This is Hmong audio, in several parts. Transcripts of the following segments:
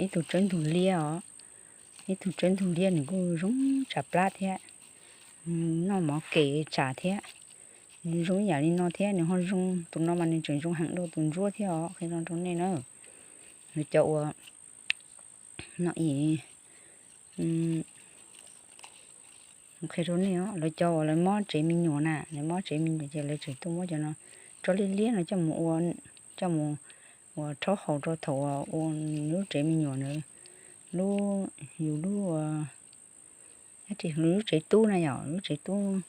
ib tug tsawb ntug liab os. Ib tug tsawb ntug liab nws kuj zoo tsam plab thiab, noj mov kem tsam thiab. Nws zoo ib yam li no thiab nws ho zoo, tus no mas nws tseem zoo heev dua tus ntsuab thiab os, qhia no rau nej na. Lawv cov uas no qhia rau nej os, lawv cov uas lawv mob tsev me nyuam na, lawv mob tsev me nyuam ces lawv tseem tuaj muab cov no tsob liab liab no coj mus ua, coj mus ua rhaub haus rau thaum uas ua lub tsev me nyuam na, lub, yus lub, lub tsev tub na yom, lub tsev tub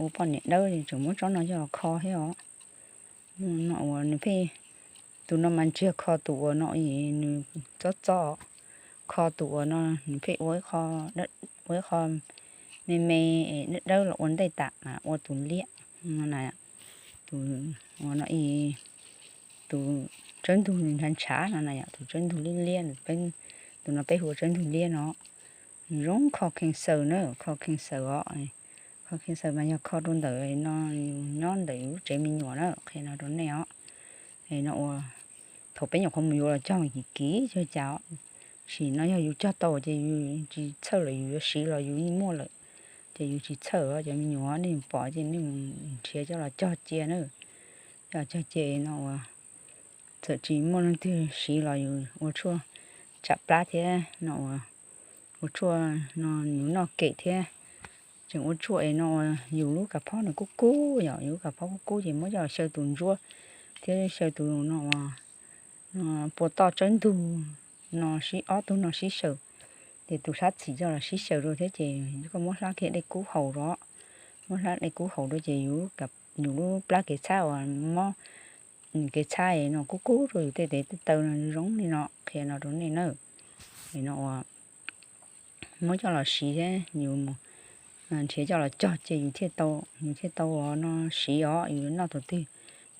ua poj niam dawb tseem muab tsob no coj los kho thiab os. No uas nws pheej, tus no mas ntsiag kho tus uas no nws txob txob, kho tus uas no nws pheej ua ib qho, ua ib qho me me dawb dawb los ua ntej tas mas ua tus liab no na. Tus uas no, tus tsawb ntug ntshav ntshav no na yom, tus tsawb ntug liab liab, tus no peb hu ua tsawb ntug liab no. Nws zoo kho kheev xaws na, kho kheev xaws os. Kho kheev xaws mas yog kho rau ntawm no, yus nyob ntawm yus lub tsev me nyuam na, qhia no rau nej os. No uas thaum peb nyuam qhuav mus yuav los cog kiv kiv cog cas os, sim no yog yus cog tau ces yus tsis txhawj lawm, yus yuav siv los yus yeej muaj lawm. Ces yus tsis txhawj os cov me nyuam, nej pom ces nej mus nrhiav coj los cog cia na. Coj los cog cia no uas txawm tsis muaj leej twg siv los yus ua tshuaj tsam plab thiab no uas ua tshuaj no yus noj kem thiab. Tseem ua tshuaj es no uas yus lub kav phob nws kub kub yom, yus lub kav phob kub kub ces muab coj los xyaw tus ntsuab thiab xyaw tus no uas pua toj tsawb ntug no sib, ob tug no sib xyaw, ces tus sab txhim coj los sib xyaw rau thiab ces koj muab hlab kiag dej kub haus rau, muab hlab dej kub haus rau ces yus lub plab kev txhab uas mob kev txhab no kub kub rau yus tej tes tej taw no zoo li no, qhia no rau nej na. No uas muab coj los siv thiab yus nrhiav coj los cog ces yus thiaj tau, yus thiaj tau no siv os, yus noj thaum twg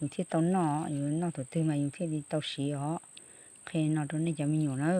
yus thiaj tau noj, yus noj thaum twg mas yus thiaj li tau siv os. Qhia no rau nej cov me nyuam na.